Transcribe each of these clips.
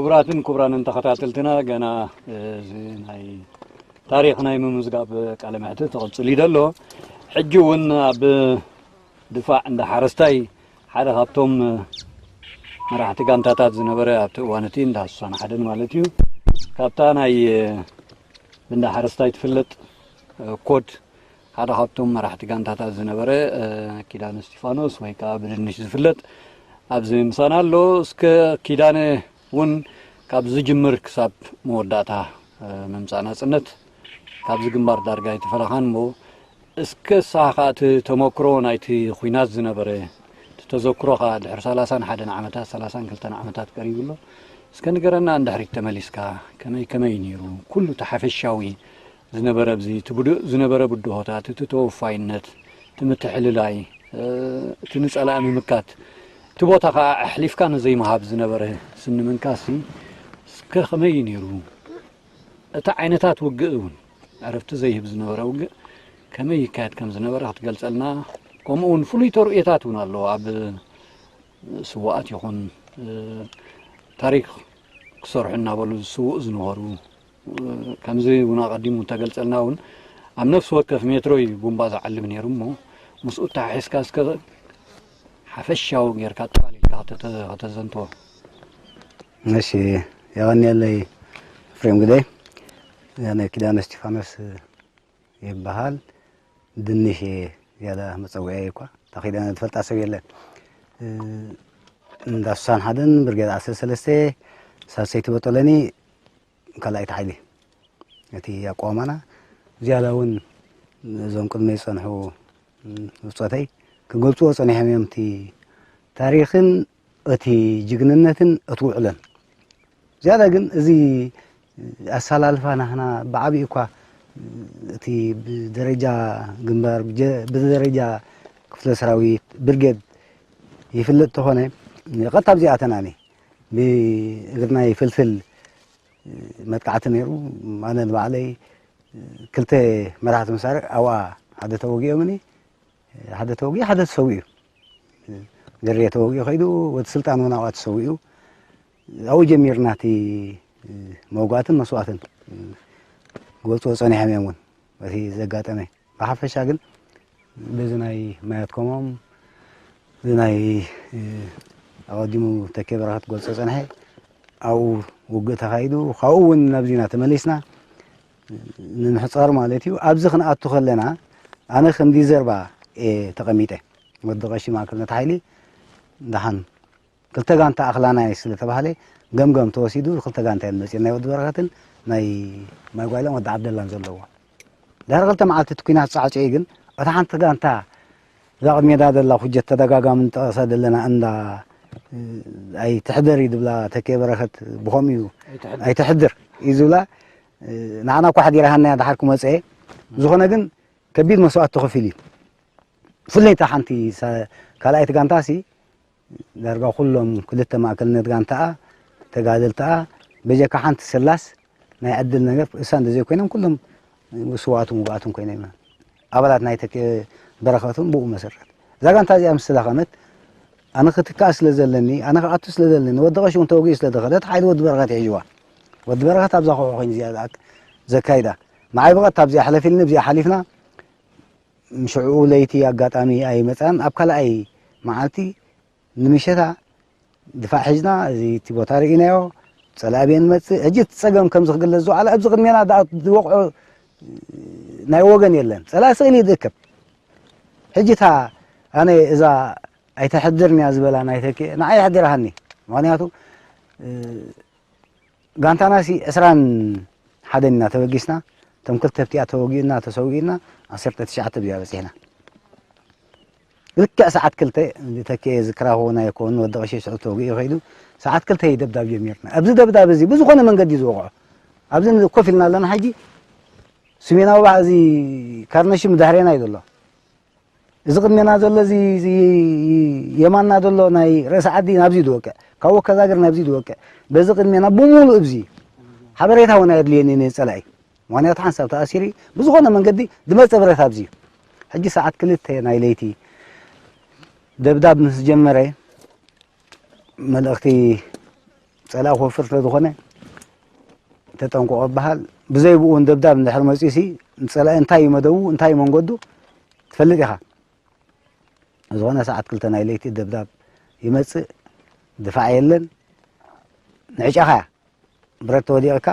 ክቡራትን ክቡራንን ተኸታተልትና፣ ገና እዚ ናይ ታሪኽ ናይ ምምዝጋብ ቃለ መሕትት ተቐጽሉ እዩ ዘሎ። ሕጂ እውን ኣብ ድፋዕ እንዳ ሓረስታይ ሓደ ካብቶም መራሕቲ ጋንታታት ዝነበረ፣ ኣብቲ እዋን እቲ እንዳ ሱሳን ሓደን ማለት እዩ፣ ካብታ ናይ ብእንዳ ሓረስታይ ትፍለጥ ኮድ ሓደ ካብቶም መራሕቲ ጋንታታት ዝነበረ ኪዳነ እስጢፋኖስ ወይ ከዓ ብድንሽ ዝፍለጥ ኣብዚ ምሳና ኣሎ። እስከ ኪዳነ እውን ካብ ዝጅምር ክሳብ መወዳእታ ምምፃእ ናፅነት ካብዚ ግንባር ዳርጋ ኣይተፈለኻን እሞ፣ እስከ ንስኻ እቲ ተመክሮ ናይቲ ኲናት ዝነበረ፣ እቲ ተዘክሮኻ ድሕሪ ሰላሳን ሓደን ዓመታት፣ ሰላሳን ክልተን ዓመታት ቀሪቡ ኣሎ። እስከ ንገረና፣ እንድሕሪት ተመሊስካ ከመይ ከመይ ነይሩ? ኩሉ እቲ ሓፈሻዊ ዝነበረ፣ ኣብዚ እቲ ብድሆ ዝነበረ ብድሆታት፣ እቲ ተወፋይነት፣ እቲ ምትሕልላይ፣ እ፣ እቲ ንጸላኢ ምምካት፣ እቲ ቦታ ኸዓ ኣሕሊፍካ ንዘይምሃብ ዝነበረ ስኒ ምንካስሲ እስከ ከመይ እዩ ነይሩ? እቲ ዓይነታት ውግእ እውን ዕረፍቲ ዘይህብ ዝነበረ ውግእ ከመይ ይካየድ ከም ዝነበረ ክትገልጸልና፣ ከምኡ እውን ፍሉይ ተርእዮታት እውን ኣለዎ። ኣብ ስውኣት ይኹን፣ እ፣ ታሪኽ ክሰርሑ እናበሉ ዝስውኡ ዝነበሩ፣ እ፣ ከምዚ እውን ኣቐዲሙ እንተገልጸልና እውን ኣብ ነፍሲ ወከፍ ሜትሮ እዩ ቡምባ ዝዓልብ ነይሩ እሞ፣ ምስኡ ተሓሒዝካ እስከ ሓፈሻዊ ጌርካ ጠቓሊልካ ከተተ-፣ ከተዘንትዎ። እሺ፣ የቐንየለይ ኤፍሬም ግደይ። ኣነ ኪዳነ እስጢፋኖስ ይበሃል። ድንሽ እየ ዝያዳ መጸውዒያ እኳ። እታ ኪዳነ ዝፈልጣ ሰብ የለን። እ፣ እንዳ ሱሳን ሓደን ብርጌድ ዓሰርተ ሰለስተ ሳልሰይቲ በጦለኒ ካልኣይቲ ሓይሊ። እቲ ኣቋውማና ዝያዳ እውን እዞም ቅድመይ ዝጸንሑ ብጾተይ ክገልጽዎ ጸኒሖም እዮም። እቲ ታሪኽን እቲ ጅግንነትን እቲ ውዕሎን ዝያዳ ግን እዚ ኣሰላልፋ ናህና ብዓቢኡ እኳ እቲ ብደረጃ ግንባር፣ ብጀ-፣ ብደረጃ ክፍለ ሰራዊት፣ ብርጌድ ይፍለጥ ተኾነ፣ ቀጥታ ኣብዚኣ ኣተናኒ። ብእግርና ይፍልፍል መጥቃዕቲ ነይሩ። ኣነ ንባዕለይ ክልተ መራሕቲ መሳርዕ ኣብኣ ሓደ ተወጊኦምኒ፣ ሓደ ተወጊኡ፣ ሓደ ተሰዊኡ። ገሬ ተወጊኡ ከይዱ፣ ወዲ ስልጣን እውን ኣብኣ ተሰዊኡ። ኣብኡ ጀሚርና እቲ መውጋእትን መስዋእትን ክገልፅዎ ፀኒሖም እዮም እውን በቲ ዘጋጠመ። ብሓፈሻ ግን በዚ ናይ ማያት ኮሞም፣ እዚ ናይ ኣቐዲሙ ተኬ በረኸት ክገልፆ ፀንሐ፣ ኣብኡ ውግእ ተኻይዱ፣ ካብኡ እውን ናብዚና ተመሊስና ንምሕፃር ማለት እዩ። ኣብዚ ክንኣቱ ከለና ኣነ ከም ዲዘርባ እየ ተቐሚጠ። ወዲ ቀሺ ማእከልነት ሓይሊ ደሓን ክልተ ጋንታ ኣኽላናይ ስለ ተባህለ ገምገም ተወሲዱ ክልተ ጋንታ እየን መፂአን፣ ናይ ወዲ በረኸትን ናይ ማይ ጓይላን ወዲ ዓብደላን ዘለዎ። ድሕሪ ክልተ መዓልቲ እቲ ኲናት ፃዕፂዑ ግን እታ ሓንቲ ጋንታ እዛ ቅድሜዳ ዘላ ኩጀት ተደጋጋሚ ንጠቐሳ ዘለና እንዳ ኣይትሕደር እዩ ዝብላ ተኬ በረኸት ብኸምኡ እዩ ኣይትሕደር። ኣይትሕድር እዩ ዝብላ። ንዓና እኳ ሓዲራሃና እያ ድሓር ክመፀ ዝኾነ ግን ከቢድ መስዋእቲ ተኸፊሉ እዩ። ብፍላይ እታ ሓንቲ ሳ-፣ ካልኣይቲ ጋንታ ሲ ዳርጋ ኩሎም ክልተ ማእከልነት ጋንታኣ ተጋደልታኣ በጀካ ሓንቲ ስላስ ናይ ዕድል ነገር እሳ እንተዘይኮይኖም ኩሎም ስዋኣትን ውጉኣትን ኮይኖም እዮም። ኣባላት ናይ ተኬ በረኸትን ብኡ መሰረት እዛ ጋንታ እዚኣ ምስ ተላኸመት ኣነ ክትካእ ስለ ዘለኒ፣ ኣነ ክኣቱ ስለ ዘለኒ፣ ወዲ ቀሺ እውን ተወጊኡ ስለ ዝኸደ እቲ ሓይሊ ወዲ በረኸት ይሕጅዋ። ወዲ በረኸት ኣብዛ ከውሒ ኮይኑ እዚኣ ዝኣክ-፣ ዘካይዳ ንዓይ ብቐጥታ ኣብዚኣ ሕለፊልኒ ኣብዚኣ ሓሊፍና ሽዑ ለይቲ ኣጋጣሚ ኣይመጻን። ኣብ ካልኣይ መዓልቲ ንምሸታ ድፋዕ ሒዝና እዚ እቲ ቦታ ርኢናዮ፣ ጸላኢ ኣበይ ንመጽእ። ሕጂ እቲ ጸገም ከምዚ ክግለጽ ዝወዓለ ኣብዚ ቅድሜና ደኣ ዝወቕዖ ናይ ወገን የለን። ጸላኢ ስቕ ኢሉ እዩ ዝእከብ። ሕጂ እታ ኣነ እዛ ኣይተሕድርን እያ ዝበላ ናይ ተኪ ንዓይ ኣሕዲራሃኒ። ምኽንያቱ፣ እ፣ ጋንታናሲ ዕስራን ሓደን ኢና ተበጊስና፣ እቶም ክልተ ኣብቲኣ ተወጊኡና፣ ተሰዊኡና፣ ዓሰርተ ትሽዓተ ብዚኣ በጺሕና። ልክዕ ሰዓት ክልተ ተኪኤ ዝክራኹ ናይ ኮን ወዲ ቀሺ ሽዑ ተወጊኡ ከይዱ፣ ሰዓት ክልተ እዩ ደብዳብ ጀሚርና። ኣብዚ ደብዳብ እዚ ብዝኾነ መንገዲ እዩ ዝወቕዖ። ኣብዚ ኮፍ ኢልና ኣለና ሕጂ፣ ስሜናዊ ባዕ እዚ ካርነሽም ድሕሬና እዩ ዘሎ። እዚ ቅድሜና ዘሎ እዚ፣ እዚ የማንና ዘሎ ናይ ርእሲ ዓዲ ናብዚ ዝወቅዕ፣ ካብ ወከዛግር ናብዚ ዝወቅዕ፣ በዚ ቅድሜና ብምሉእ እዚ ሓበሬታ እውን ኣየድልየኒ ነዚ ጸላኢ። ምኽንያቱ ሓንሳብ ተኣሲሩ ብዝኾነ መንገዲ ዝመጸ ብረት ኣብዚ እዩ። ሕጂ ሰዓት ክልተ ናይ ለይቲ ደብዳብ ምስ ጀመረ መልእኽቲ ጸላኢ ክወፍር ስለ ዝኾነ ተጠንቀቑ ይበሃል። ብዘይ ብኡ እውን ደብዳብ እንድሕር መጺኡሲ ንጸላኢ እንታይ እዩ መደቡ፣ እንታይ እዩ መንገዱ ትፈልጥ ኢኻ። ዝኾነ ሰዓት ክልተ ናይ ለይቲ ደብዳብ ይመጽእ፣ ድፋዕ የለን፣ ንዕጫኻ እያ። ብረት ተወዲቕካ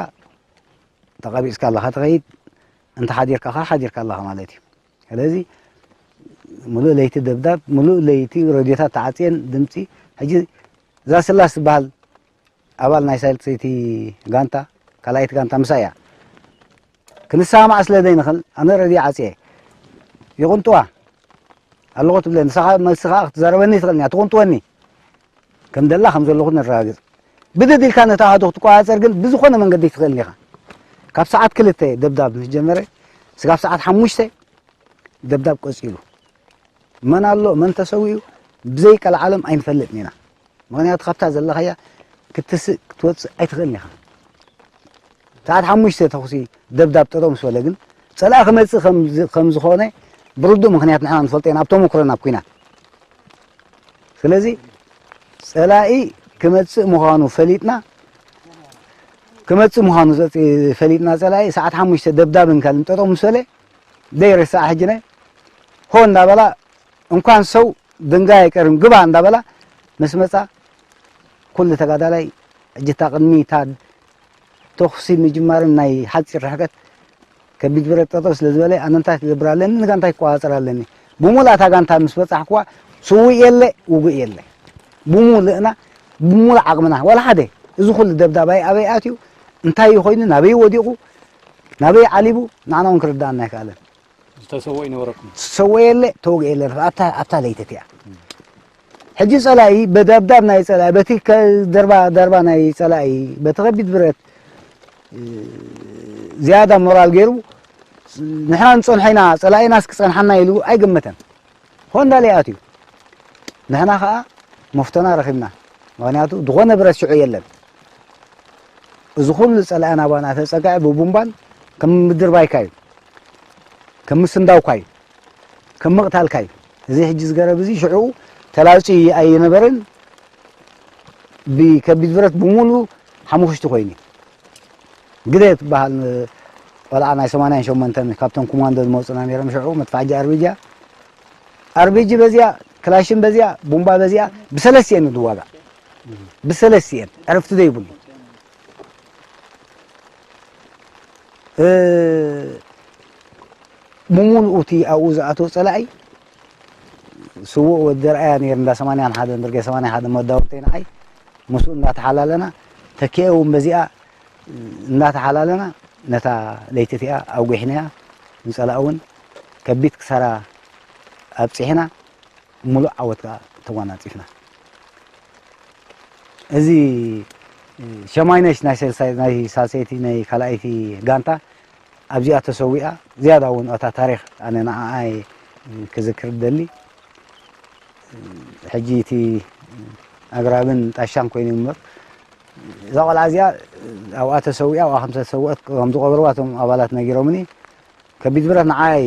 ተቐቢጽካ ኣለኻ ትኸይድ፣ እንተ ሓዲርካ ኸዓ ሓዲርካ ኣለኻ ማለት እዩ። ስለዚ ምሉእ ለይቲ ደብዳብ፣ ምሉእ ለይቲ ረድዮታት ተዓጽየን ድምጺ። ሕጂ እዛ ስላስ ትበሃል ኣባል ናይ ሳልሰይቲ ጋንታ፣ ካልኣይቲ ጋንታ ምሳይ እያ። ክንሰማማዕ ስለ ዘይንኽእል ኣነ ረድዮ ዓጽየ ይቕንጥዋ ኣለኹ ትብለኒ። ንስኻ መልሲ ኸዓ ክትዛረበኒ ትኽእልኒ እያ፣ ትቕንጥወኒ። ከም ደላ ከም ዘለኹ ነረጋግጽ። ብድድ ኢልካ ነታ ኣሃዱ ክትቆጻጸር ግን ብዝኾነ መንገዲ ኣይትኽእልን ኢኻ። ካብ ሰዓት ክልተ ደብዳብ ምስ ጀመረ፣ ስጋብ ሰዓት ሓሙሽተ ደብዳብ ቀጺሉ። መን ኣሎ፣ መን ተሰዊኡ፣ ብዘይ ቀልዓለም ኣይንፈልጥን ኢና። ምኽንያቱ ካብታ ዘለኻያ ክትስእ ክትወጽእ ኣይትኽእልን ኢኻ። ሰዓት ሓሙሽተ ተኹሲ ደብዳብ ጠጠው ምስ በለ ግን፣ ጸላኢ ክመጽእ ከም ዝ-፣ ከም ዝኾነ ብርዱእ ምኽንያት ንሕና ንፈልጦ ኢና፣ ኣብ ተመኩሮና ኣብ ኲናት። ስለዚ ጸላኢ ክመጽእ ምዃኑ ፈሊጥና፣ ክመጽእ ምዃኑ ዘጽ-፣ ፈሊጥና ጸላኢ ሰዓት ሓሙሽተ ደብዳብ እንከል ጠጠው ምስ በለ፣ ዘይርሳዕ ሕጂ ናይ ሆ እንዳበላ፣ እንኳን ሰው ድንጋይ ኣይቀርም ግባ እንዳበላ ምስ መጻ፣ ኩሉ ተጋዳላይ ሕጂ እታ ቅድሚ እታ ተኹሲ ምጅማርን ናይ ሓጺር ርሕቀት ከቢድ ብረት ጠጠው ስለ ዝበለ፣ ኣነ እንታይ ክገብር ኣለኒ፣ ንጋንታይ ክቆጻጸር ኣለኒ። ብሙሉእ እታ ጋንታ ምስ በጻሕኩዋ፣ ስዉእ የለ፣ ውጉእ የለ። ብሙሉእና፣ ብሙሉእ ዓቕምና፣ ዋላ ሓደ፣ እዚ ኩሉ ደብዳባይ ኣበይ ኣትዩ፣ እንታይ እዩ ኮይኑ፣ ናበይ ወዲቑ፣ ናበይ ዓሊቡ፣ ንዓና እውን ክርዳኣና ኣይከኣለን። ዝተሰወ ይነበረኩም? ዝተሰወ የለ፣ ተወግአ የለ፣ ኣብታ፣ ኣብታ ለይቲ እቲኣ። ሕጂ ጸላኢ፣ በደብዳብ ናይ ጸላኢ፣ በቲ ከ-፣ ደርባ፣ ደርባ ናይ ጸላኢ፣ በቲ ከቢድ ብረት፣ እ፣ ዝያዳ ሞራል ገይሩ፣ ንሕና ንጸንሖ ኢና፣ ጸላኢናስ ክጸንሓና ኢሉ ኣይገመተን። ሆ እንዳለ ይኣትዩ። ንሕና ኸኣ መፍቶና ረኺብና። ምኽንያቱ፣ ዝኾነ ብረት ሽዑ የለን። እዚ ኩሉ ጸላኢ ናባና ተጸግዐ ብቡምባን ከም ምድርባይካ እዩ፣ ከም ምስንዳውካ እዩ፣ ከም ምቕታልካ እዩ። እዚ ሕጂ ዝገረብ እዚ ሽዑ ተላጺ ኣይነበረን። ብከቢድ ብረት ብሙሉ ሓሙኽሽቲ ኮይኑ። ግደ ትበሃል ቆልዓ ናይ ሰማንያን ሸሞንተን ካብቶም ኮማንዶ ዝመጹና ነይሮም ሽዑ መድፋዕጂ ኣርቢጂ እያ። ኣርቢጂ በዚኣ፣ ክላሽን በዚኣ፣ ቡምባ በዚኣ፣ ብሰለስቲኤን ንዋጋእ። ብሰለስቲኤን፣ ዕረፍቲ ዘይብሉ። እ፣ ብምሉኡ እቲ ኣብኡ ዝኣተወ ጸላኢ ስዉእ ወዲ ደርኣያ ነይሩ፣ እንዳ ሰማንያን ሓደን፣ ብርጌድ ሰማንያን ሓደን መዳውብተይ ንዓይ፣ ምስኡ እንዳተሓላለና፣ ተኪኤ እውን በዚኣ እንዳተሓላለና፣ ነታ ለይቲ እቲኣ ኣውጊሕናያ፣ ንጸላኢ እውን ከቢድ ክሳራ ኣብጺሕና፣ ምሉእ ዓወት ከኣ ተጓናጺፍና። እዚ ሸማይነሽ ናይ ሰልሳይ-፣ ናይ ሳልሰይቲ፣ ናይ ካልኣይቲ ጋንታ ኣብዚኣ ተሰዊኣ። ዝያዳ እውን እታ ታሪኽ ኣነ ንዓኣ እየ ክዝክር ዝደሊ። ሕጂ እቲ ኣግራብን ጣሻን ኮይኑ እምበር፣ እዛ ቆልዓ እዚኣ ኣብኣ ተሰዊኣ፣ ኣብኣ ከም ዝተሰወአት፣ ከም ዝቐበርዋ እቶም ኣባላት ነጊሮምኒ። ከቢድ ብረት ንዓይ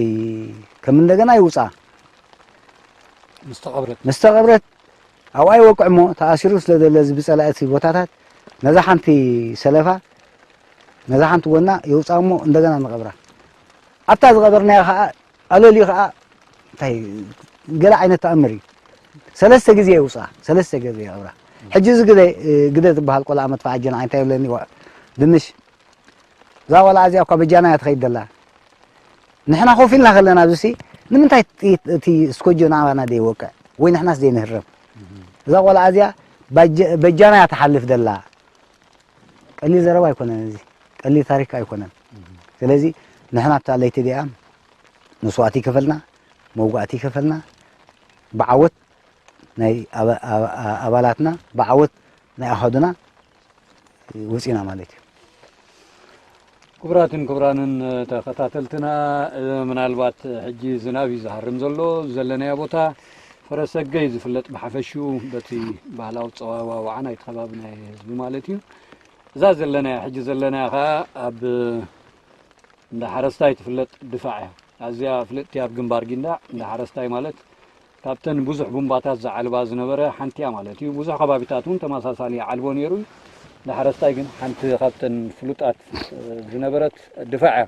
ከም እንደገና ይውጻ። ምስ ተቐብረት? ምስ ተቐብረት ኣብኣ ይወቅዕ እሞ፣ ተኣሲሩ ስለ ዘሎ እዚ ብጸላኢ እቲ ቦታታት፣ ነዛ ሓንቲ ሰለፋ፣ ነዛ ሓንቲ ጎና ይውጻ እሞ እንደገና ንቐብራ። ኣብታ ዝቐበርናያ ኸኣ፣ ኣለልዩ ኸኣ፣ እንታይ፣ ገለ ዓይነት ተኣምር እዩ። ሰለስተ ግዜ ይውጻ፣ ሰለስተ ግዜ ይቐብራ። ሕጂ እዚ ግደ፣ ግደ ዝበሃል ቆልዓ መጥፋ ኣጀና እንታይ ይብለኒ፣ ዋ፣ ድንሽ፣ እዛ ቆልዓ እዚኣ እኳ በጃና እያ ትኸይድ ዘላ። ንሕና ኮፍ ኢልና ከለና፣ እዚሲ ንምንታይ ጥይት እቲ ስኮጆ ናባና ዘይወቅዕ? ወይ ንሕናስ ዘይንህረም? እዛ ቆልዓ እዚኣ ባጀ-፣ በጃና እያ ትሓልፍ ዘላ። ቀሊል ዘረባ ኣይኮነን እዚ። ቀሊል ታሪክ ኣይኮነን። ስለዚ ንሕና ኣብታ ለይቲ እዚኣ መስዋእቲ ይከፈልና፣ መውጋእቲ ይከፈልና፣ ብዓወት ናይ ኣባ-፣ ኣባ-፣ ኣባላትና፣ ብዓወት ናይ ኣሃዱና ወጺና ማለት እዩ። ክቡራትን ክቡራንን ተኸታተልትና፣ ምናልባት ሕጂ ዝናብ እዩ ዝሃርም ዘሎ። ዘለናዮ ቦታ ፈረሰገይ ዝፍለጥ ብሓፈሽኡ በቲ ባህላዊ ኣጸዋውዓ ናይቲ ከባቢ ናይ ህዝቢ ማለት እዩ። እዛ ዘለናያ፣ ሕጂ ዘለናያ ኸኣ ኣብ እንዳ ሓረስታይ ትፍለጥ ድፋዕ እያ። ኣዝያ ፍልጥቲ ኣብ ግንባር ጊንዳዕ እንዳ ሓረስታይ ማለት ካብተን ብዙሕ ቡምባታት ዝዓልባ ዝነበረ ሓንቲ እያ ማለት እዩ። ብዙሕ ከባቢታት እውን ተመሳሳሊ ይዓልቦ ነይሩ እዩ። ንሓረስታይ ግን ሓንቲ ካብተን ፍሉጣት ዝነበረት ድፋዕ እያ።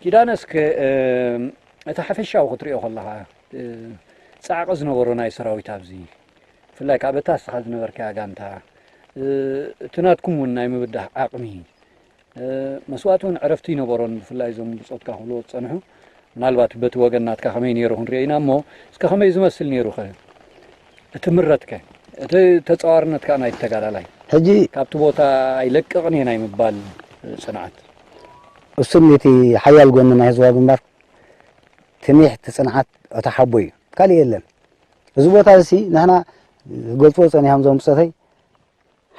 ኪዳነ፣ እስከ እቲ ሓፈሻዊ ክትሪኦ ከለኻ፣ ጻዕቂ ዝነበሮ ናይ ሰራዊት ኣብዚ፣ ብፍላይ ካብ እታ እስኻ ዝነበርካያ ጋንታ፣ እቲ ናትኩም እውን ናይ ምብዳህ ዓቕሚ፣ መስዋእቲ እውን ዕረፍቲ ይነበሮን። ብፍላይ እዞም ብጾትካ ክብልዎ ዝጸንሑ፣ ምናልባት በቲ ወገን ናትካ ከመይ ነይሩ ክንሪኦ ኢና እሞ፣ እስከ ከመይ ዝመስል ነይሩ ኸ እቲ ምረትከ፣ እቲ ተጻዋርነትካ ናይቲ ተጋዳላይ? ሕጂ ካብቲ ቦታ ኣይለቅቕን እየ ናይ ምባል ጽንዓት። እሱ ነቲ ሓያል ጎኒ ናይ ህዝባዊ ግንባር፣ ትኒሕ፣ እቲ ጽንዓት፣ እቲ ሓቦ እዩ። ካልእ የለን። እዚ ቦታ እዚ ንሕና ክገልጽዎ ጸኒሖም እዞም ብጾተይ፣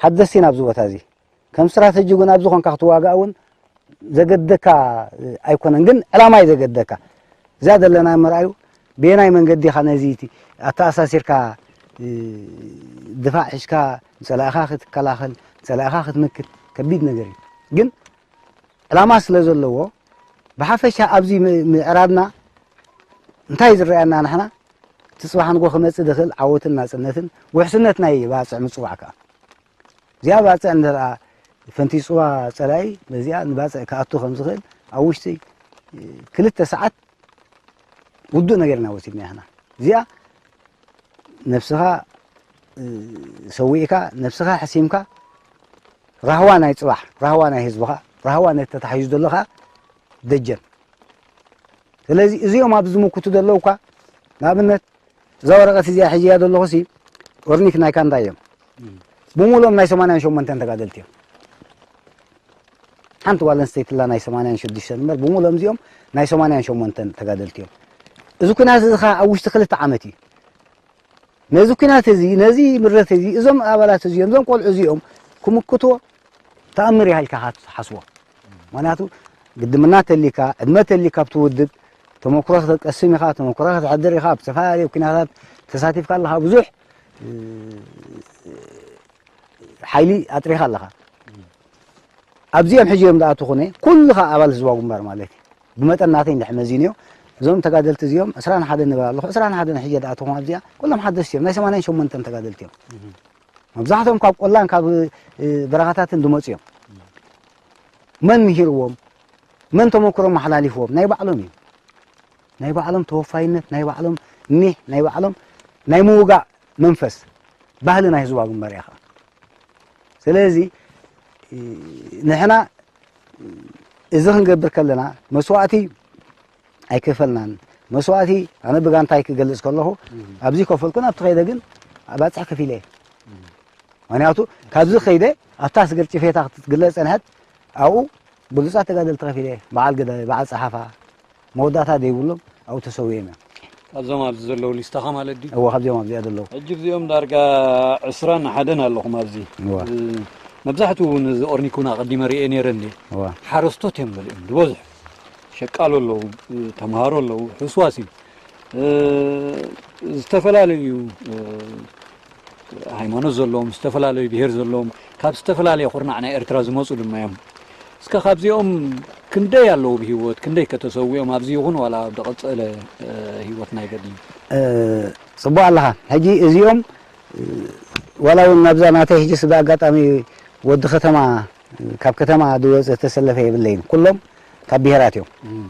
ሓደስቲ ኢና ኣብዚ ቦታ እዚ። ከም ስትራተጂ እውን ኣብዚ ኮንካ ክትዋጋእ እውን ዘገደካ ኣይኮነን፣ ግን ዕላማ እዩ ዘገደካ። እዚኣ ዘለና ምርኣዩ፣ ብየናይ መንገዲ ኢኻ ነዚ እቲ ኣተኣሳሲርካ፣ እ፣ ድፋዕ ሒዝካ ንጸላእኻ ክትከላኸል፣ ንጸላእኻ ክትምክት ከቢድ ነገር እዩ። ግን ዕላማ ስለ ዘለዎ፣ ብሓፈሻ ኣብዚ ም-፣ ምዕራብና እንታይ ዝረኣየና ንሕና፣ እቲ ጽባሕ ንጎ ክመጽእ ዝኽእል ዓወትን ናጽነትን ውሕስነት ናይ ባጽዕ ምጽዋዕ ከኣ። እዚኣ ባጽዕ እንተ ደኣ ፈንቲጹዋ ጸላኢ፣ በዚኣ ንባጽዕ ክኣቱ ከም ዝኽእል ኣብ ውሽጢ ክልተ ሰዓት ውዱእ ነገር ኢና ወሲድና ኢሕና። እዚኣ ነብስኻ፣ እ፣ ሰዊእካ፣ ነብስኻ ሕሲምካ፣ ራህዋ ናይ ጽባሕ፣ ራህዋ ናይ ህዝብኻ፣ ራህዋ ነቲ ተታሒዙ ዘሎ ኸኣ ደጀን። ስለዚ እዚኦም ኣብዚ ዝምክቱ ዘለዉ እኳ፣ ንኣብነት፣ እዛ ወረቐት እዚኣ ሒዝያ ዘለኹሲ፣ ኦርኒክ ናይ ካንዳ እዮም። እም። ብምሉኦም ናይ ሰማንያን ሸሞንተን ተጋደልቲ እዮም። ሓንቲ ጓል ኣንስተይቲ ኣላ ናይ ሰማንያን ሽዱሽተን እምበር፣ ብምሉኦም እዚኦም ናይ ሰማንያን ሸሞንተን ተጋደልቲ እዮም። እዚ ኲናት እዚ ኸኣ ኣብ ውሽጢ ክልተ ዓመት እዩ። ነዚ ኲናት እዚ፣ ነዚ ምረት እዚ፣ እዞም ኣባላት እዚኦም፣ እዞም ቆልዑ እዚኦም ክምክትዎ ተኣምር ኢኻ ኢልካ ኢኻ ትሓስቦ። ምኽንያቱ ግድምና ተሊካ፣ ዕድመ ተሊካ ኣብቲ ውድብ ተመክሮ ክትቀስም ኢኻ፣ ተመክሮ ክትሕድር ኢኻ፣ ኣብ ዝተፈላለዩ ኲናታት ተሳቲፍካ ኣለኻ፣ ብዙሕ፣ እ፣ ሓይሊ ኣጥሪኻ ኣለኻ። ኣብዚኦም ሕጂ እዮም ዝኣትዉ ኾነ፣ ኩሉ ኸኣ ኣባል ህዝባዊ ግንባር ማለት እዩ። ብመጠን ናተይ እንድሕር መዚንዮ፣ እዞም ተጋደልቲ እዚኦም ዕስራን ሓደን ንበል ኣለኹ፣ ዕስራን ሓደን ሕጂ ዝኣትዎም ኣብዚኣ፣ ኩሎም ሓደስቲ እዮም፣ ናይ ሰማንያን ሸሞንተን ተጋደልቲ እዮም። እም። መብዛሕትኦም ካብ ቆላን ካብ፣ እ፣ በረኻታትን ዝመጹ እዮም። መን ምሂርዎም? መን ተመክሮ መሓላሊፍዎም? ናይ ባዕሎም እዩ። ናይ ባዕሎም ተወፋይነት፣ ናይ ባዕሎም ኒሕ፣ ናይ ባዕሎም ናይ ምውጋእ መንፈስ፣ ባህሊ ናይ ህዝባዊ ግንባር እያ ኸዓ። ስለዚ፣ እ፣ ንሕና እዚ ክንገብር ከለና መስዋእቲ ኣይከፈልናን። መስዋእቲ ኣነ ብጋንታይ ክገልጽ ከለኹ፣ እም። ኣብዚ ከፈልኩን ኣብቲ ከይደ ግን ኣባጽሕ ከፊለ እየ። እም። ምኽንያቱ ካብዚ ከይደ ኣብታ ስግር ጭፌታ ክትግለጽ ጸንሐት፣ ኣብኡ ብሉጻት ተጋደልቲ ከፊለ እየ። በዓል ግዳይ፣ በዓል ጸሓፋ፣ መወዳእታ ዘይብሎም ኣብኡ ተሰዊኦም እዮም። ካብዞም ኣብዚ ዘለዉ ሊስታኻ ማለት ድዩ? እወ፣ ካብዚኦም ኣብዚኣ ዘለዉ። ሕጂ እዚኦም ዳርጋ ዕስራን ሓደን ኣለኹም ኣብዚ። እወ። እ፣ መብዛሕትኡ እውን እዚ ኦርኒኩን ኣቐዲመ ርእየ ነይረ እንዴ። እወ። ሓረስቶት እዮም ገሊኦም፣ ዝበዝሑ። ሸቃሎ ኣለዉ፣ እ፣ ተምሃሮ ኣለዉ፣ ሕስዋስ እዩ። እ፣ ዝተፈላለዩ፣ እ፣ ሃይማኖት ዘለዎም፣ ዝተፈላለዩ ብሄር ዘለዎም፣ ካብ ዝተፈላለየ ኩርናዕ ናይ ኤርትራ ዝመጹ ድማ እዮም። እስከ ካብዚኦም ክንደይ ኣለዉ ብህይወት፣ ክንደይ ከተሰዊኦም ኣብዚ ይኹን ዋላ ኣብ ዝቐጸለ፣ እ፣ ህይወት ናይ ገድሊ? እ፣ ጽቡቕ ኣለኻ። ሕጂ እዚኦም፣ እ፣ ዋላ እውን ናብዛ ናተይ ሕጂ ስጋ ኣጋጣሚ ወዲ ከተማ፣ ካብ ከተማ ዝወጸ ዝተሰለፈ የብለይን። ኩሎም ካብ ብሄራት እዮም። እም።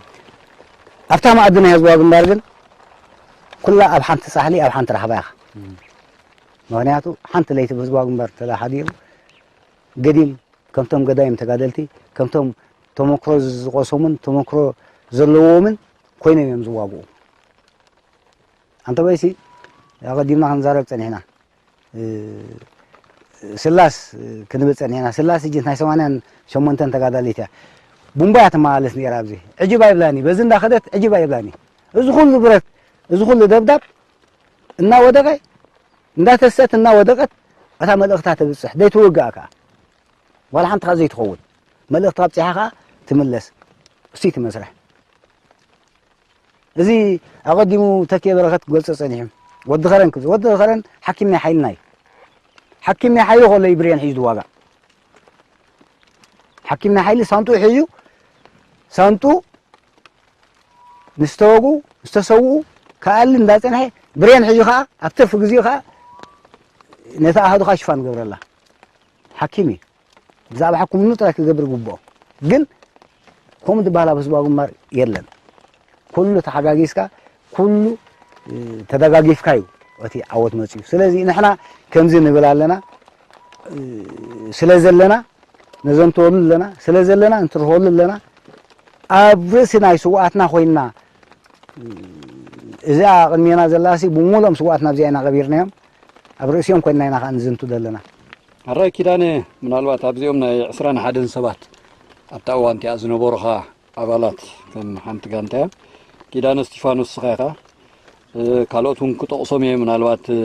ኣብታ መኣዲ ናይ ህዝባዊ ግንባር ግን ኩላ ኣብ ሓንቲ ጻሕሊ፣ ኣብ ሓንቲ ራሕባ ኢኻ። እም። ምኽንያቱ ሓንቲ ለይቲ ብህዝባዊ ግንባር ተላሓዲኡ ገዲም፣ ከምቶም ገዳይም ተጋደልቲ፣ ከምቶም ተመክሮ ዝቐሰሙን ተመክሮ ዘለዎምን ኮይኖም እዮም ዝዋግኡ። ኣንተ በይሲ ኣቐዲምና ክንዛረብ ጸኒሕና። እ፣ ስላስ ክንብል ጸኒሕና። ስላስ እጅት ናይ ሰማንያን ሸሞንተን ተጋዳሊት እያ። ቡምባ እያ ትመላለስ ነይራ ኣብዚ። ዕጅብ ኣይብላኒ፣ በዚ እንዳኸደት ዕጅብ ኣይብላኒ። እዚ ኩሉ ብረት፣ እዚ ኩሉ ደብዳብ እናወደቐ፣ እንዳተሰት እናወደቐት፣ እታ መልእኽታ ተብጽሕ፣ ዘይትውጋእ ከኣ። ዋላ ሓንቲ ከኣ ዘይትኸውን። መልእኽቲ ኣብጺሓ ከኣ ትምለስ። እሱ እቲ መስርሕ። እዚ ኣቐዲሙ ተኪኤ በረኸት ክገልጾ ጸኒሑ። ወዲ ኸረን ክብል፣ ወዲ ኸረን ሓኪም ናይ ሓይልና እዩ። ሓኪም ናይ ሓይሊ ከሎ እዩ ብሬን ሒዙ ዝዋጋእ። ሓኪም ናይ ሓይሊ ሳንጡ ሒዙ፣ ሳንጡ ምስ ተወግኡ፣ ምስ ተሰውኡ፣ ክኣሊ እንዳጸንሐ፣ ብሬን ሒዙ ኸኣ፣ ኣብ ትርፊ ግዜኡ ኸኣ፣ ነታ ኣሃዱ ኸኣ ሽፋን ገብረላ። ሓኪም እዩ። ብዛዕባ ሕክምኑ ጥራይ ክገብር ይግብኦ። ግን ከምኡ ዝበሃል ኣብ ህዝባዊ ግንባር የለን። ኩሉ ተሓጋጊዝካ፣ ኩሉ፣ እ፣ ተደጋጊፍካ እዩ እቲ ዓወት መጺኡ። ስለዚ ንሕና ከምዚ ንብል ኣለና፣ እ፣ ስለ ዘለና፣ ነዘንትወሉ ኣለና፣ ስለ ዘለና፣ እንትርፈሉ ኣለና። ኣብ ርእሲ ናይ ስውኣትና ኮይንና፣ እዚኣ ቅድሜና ዘላሲ ብምሉኦም ስውኣትና ኣብዚኣ ኢና ቀቢርናዮም። ኣብ ርእሲኦም ኮይንና ኢና ከኣ ንዝንቱ ዘለና። ኣረ ኪዳነ፣ ምናልባት ኣብዚኦም ናይ ዕስራን ሓደን ሰባት ኣብታ እዋን እቲኣ ዝነበሩኻ ኣባላት ከም ሓንቲ ጋንታ እዮም። ኪዳነ እስቲፋኖስ ንስኻ ኢኻ። እ፣ ካልኦት እውን ክጠቕሶም እየ፣ ምናልባት፣ እ፣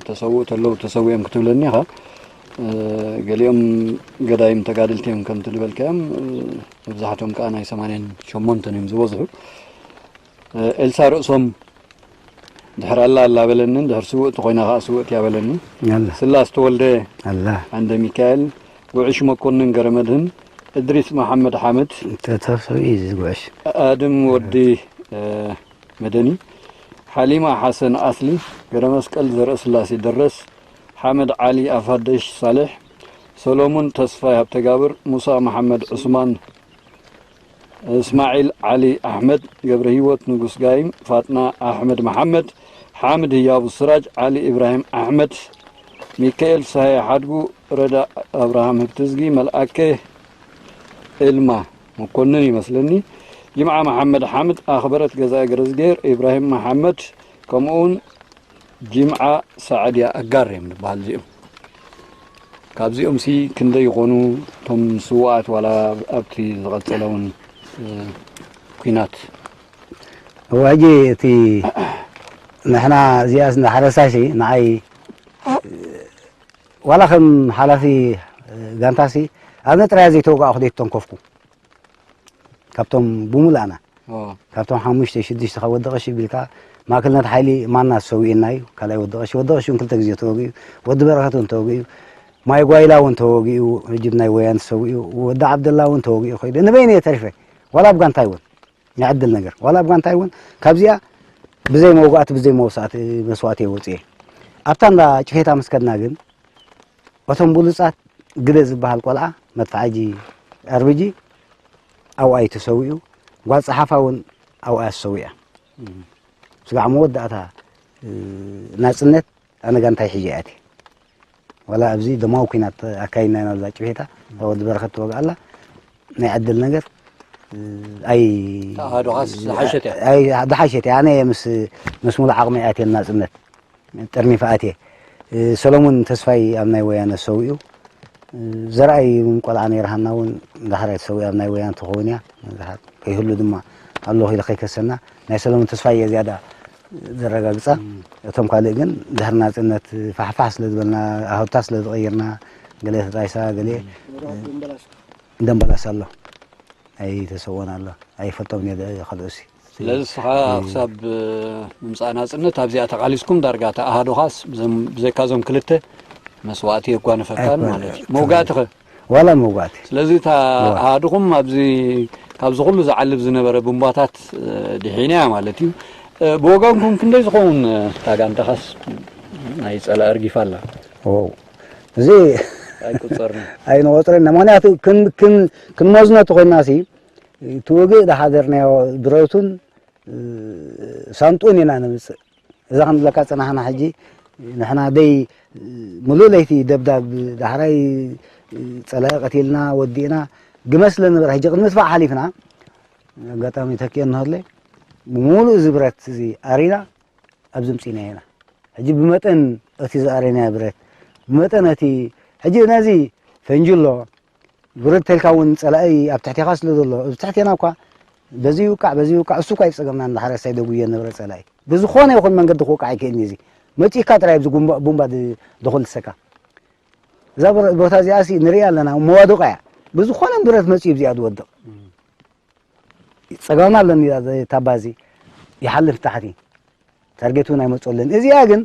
ተሰውኡ ተለዉ ተሰዊኦም ክትብለኒ ኢኻ። እ፣ ገሊኦም ገዳይም ተጋደልቲ እዮም ከምቲ ዝበልካዮም፣ እ፣ መብዛሕትኦም ከኣ ናይ ሰማንያን ሸሞንተን እዮም ዝበዝሑ። እ፣ ኤልሳ ርእሶም ድሕሪ ኣላ ኣላ በለኒ፣ ድሕሪ ስውእቲ ኮይና ከኣ ስውእቲ እያ በለኒ። ኣላ። ስላስ ተወልደ፣ ኣላ። ዓንደ ሚካኤል፣ ጉዕሽ መኮንን ገረመድህን፣ እድሪስ መሓመድ ሓምድ፣ ተተሰው እዩ ዝጉዕሽ። ኣድም ወዲ፣ እ፣ መደኒ፣ ሓሊማ ሓሰን ኣስሊ፣ ገረመስቀል ዘርእስላሴ ደረስ፣ ሓመድ ዓሊ ኣፋደሽ ሳልሕ፣ ሰሎሙን ተስፋይ ሃብተጋብር፣ ሙሳ መሓመድ ዑስማን፣ እስማዒል ዓሊ ኣሕመድ፣ ገብረሂወት ንጉስ ጋይም፣ ፋጥና ኣሕመድ መሓመድ፣ ሓምድ ህያቡ ስራጅ፣ ዓሊ ኢብራሂም ኣሕመድ፣ ሚካኤል ሳሄ ሓድጉ፣ ረዳ ኣብርሃም ህብትዝጊ፣ መልኣከ ኤልማ መኮንን ይመስለኒ፣ ጅምዓ መሓመድ ሓምድ፣ ኣኽበረት ገዛኢ ገረዝጌር፣ ኢብራሂም መሓመድ፣ ከምኡውን ጅምዓ ሳዕድያ ኣጋር እዮም ዝበሃል እዚኦም። ካብዚኦምሲ ክንደይ ይኾኑ እቶም ስውኣት ዋላ ኣብቲ ዝቐጸለ እውን፣ እ፣ ኲናት? እወ፣ ሕጂ እቲ ንሕና እዚኣስ እንዳ ሓረስታይሲ ንዓይ ዋላ ከም ሓላፊ ጋንታሲ ኣብነ ጥራይ ዘይተወጋእኹ ዘይተተንከፍኩ ካብቶም ብምሉኣና ኦ። ካብቶም ሓሙሽተ ሽዱሽተ ካብ ወዲ ቀሺ ቢልካ ማእከልነት ሓይሊ ማና ዝሰዊእና እዩ። ካልኣይ ወዲ ቀሺ፣ ወዲ ቀሺ እውን ክልተ ግዜ ተወጊኡ፣ ወዲ በረኸት እውን ተወጊኡ፣ ማይ ጓይላ እውን ተወጊኡ፣ ሕጂ ብናይ ወያን ተሰዊኡ፣ ወዲ ዓብደላ እውን ተወጊኡ ከይዱ። ንበይነ እየ ተሪፈ። ዋላ ኣብ ጋንታይ እውን ይዕድል ነገር። ዋላ ኣብ ጋንታይ እውን ካብዚኣ ብዘይ መውጋእቲ፣ ብዘይ መውሳእቲ፣ መስዋእቲ እየ ወፂኤ። ኣብታ እንዳ ጭፌታ ምስ ከድና ግን፣ እቶም ብሉጻት ግደ ዝበሃል ቆልዓ መድፍዓጂ ኣርብጂ ኣብኣ እዩ ተሰዊኡ። ጓል ጸሓፋ እውን ኣብኣ እያ ተሰዊኣ። እም። ስጋዕ መወዳእታ፣ እ፣ ናጽነት ኣነ ጋንታይ ሒዘ እየ ኣትየ። ዋላ ኣብዚ ደማዊ ኲናት ኣካይድና ኢና፣ ኣብዛ ጭፌታ፣ እታ ወዲ በረኸት ትወግኣላ። ናይ ዕድል ነገር፣ እ፣ ኣይ-፣ ተኣሃዱኻስ ዝሓሸት እያ? ኣይ-፣ ዝሓሸት እያ። ኣነ ምስ፣ ምስ ሙሉእ ዓቕሚ እየ ኣትየ ናጽነት። ጠርኒፈ ኣትየ። እ፣ ሰሎሙን ተስፋይ ኣብ ናይ ወያነ ሰዊኡ። እ፣ ዘርኣይ እውን ቆልዓ ነይርሃና እውን ዳሕራይ ተሰዊኣ ኣብ ናይ ወያነ ትኸውን እያ። ከይህሉ ድማ ኣለኹ ኢለ ከይከሰና። ናይ ሰሎሙን ተስፋይ እየ ዝያዳ ዘረጋግጻ። እም። እቶም ካልእ ግን ድሕሪ ናጽነት ፋሕፋሕ ስለ ዝበልና፣ ኣህብታ ስለ ዝቐይርና፣ ገለ ተጣይሳ፣ ገለ፣ እ፣ ደምበላስ ኣሎ። ኣይተሰወን ኣሎ። ኣይፈልጦም እየ ደ-፣ ካልኦሲ። ስለዚ ንስኻ እ። ክሳብ፣ እ፣ ምምጻእ ናጽነት ኣብዚኣ ተቓሊስኩም ዳርጋ ተኣሃዶኻስ ብዘም-፣ ብዘይካ እዞም ክልተ መስዋእቲ የጓነፈካን ኣይኮነ-፣ ማለት እዩ። መውጋእትኸ? ዋላ መውጋእቲ። ስለዚ እታ እዋ። ኣሃዱኹም ኣብዚ፣ ካብዚ ኩሉ ዝዓልብ ዝነበረ ቡምባታት፣ እ፣ ድሒና እያ ማለት እዩ። እ፣ ብወገንኩም ክንደይ ዝኸውን፣ እ፣ እታ ጋንታኻስ ናይ ጸላኢ ኣርጊፋ ኣላ? ዋው። እዚ ኣይቁጸርን። ኣይንቆጽረን። ምኽንያቱ ክን-፣ ክን-፣ ክንመዝኖ ተኾይናሲ፣ እቲ ውግእ ዝሓደርናዮ ብረቱን፣ እ፣ ሳንጡን ኢና ነምጽእ። እዛ ክንብለካ ጸናሕና ሕጂ ንሕና ደይ ምሉእ ለይቲ ደብዳብ ዳሕራይ ጸላኢ ቀቲልና ወዲእና ግመ ስለ ነበረ ሕጂ ቅድሚ ጥፋእ ሓሊፍና ኣጋጣሚ ተኪኤ እንሃለ ብምሉእ እዚ ብረት እዚ ኣሪና ኣብዚ ምጺእና ኢና። ሕጂ ብመጠን እቲ ዝኣረናዮ ብረት፣ ብመጠን እቲ ሕጂ ነዚ ፈንጂ ኣሎ፣ ውርድ ተልካ እውን ጸላኢ ኣብ ትሕቴኻ ስለ ዘሎ፣ ኣብ ትሕቴና እኳ በዚ ይውቃዕ፣ በዚ ይውቃዕ፣ እሱ እኳ ይጸገምና እንዳ ሓረስታይ ደጉዮ ነበረ ጸላኢ። ብዝኾነ ይኹን መንገዲ ክውቃዕ ኣይክእልን እዩ እዚ። መጺእካ ጥራይ ኣብዚ ጉምባ-፣ ቡምባ ድ-፣ ደኹልሰካ። እዛ ቦ-፣ ቦታ እዚኣሲ ንሪኣ ኣለና፣ መዋድቋ እያ። ብዝኾነ ብረት መጺኡ ኣብዚኣ ዝወድቕ። ጸጋምና ኣለኒ እታ ባዚ ይሓልፍ ታሕቲ። ታርጌት እውን ኣይመፀሉን። እዚኣ ግን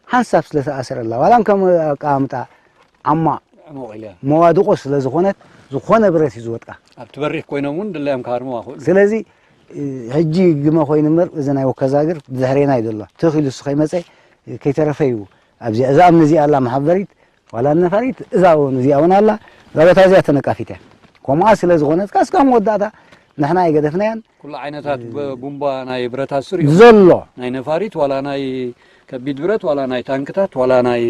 ሓንሳብ ስለ ተኣሰረላ፣ ዋላ ከም ኣቀማምጣ ዓማ ዕሙቕ ኢለ። መዋድቖ ስለ ዝኾነት፣ ዝኾነ ብረት እዩ ዝወድቃ። ኣብቲ በሪኽ ኮይኖም እውን ድላዮም ክሃርሙዋ ክእሉ። ስለዚ፣ እ፣ ሕጂ ግመ ኮይኑ እምበር፣ እዚ ናይ ወከዛግር ብድሕሬና እዩ ዘሎ። ትኽ ኢሉ እሱ ከይመፀ፣ ከይተረፈ እዩ። ኣብዚኣ፣ እዛ እምኒ እዚኣ ኣላ መሓበሪት፣ ዋላ ነፋሪት እዛ እውን እዚኣ እውን ኣላ። እዛ ቦታ እዚኣ ተነቃፊት እያ። ከምኣ ስለ ዝኾነት፣ እስካብ መወዳእታ ንሕና ኣይገደፍናያን። ኩሉ ዓይነታት ብ-፣ ቡምባ ናይ ብረት ኣስር እዩ። ዘሎ። ናይ ነፋሪት ዋላ ናይ ከቢድ ብረት ዋላ ናይ ታንክታት ዋላ ናይ፣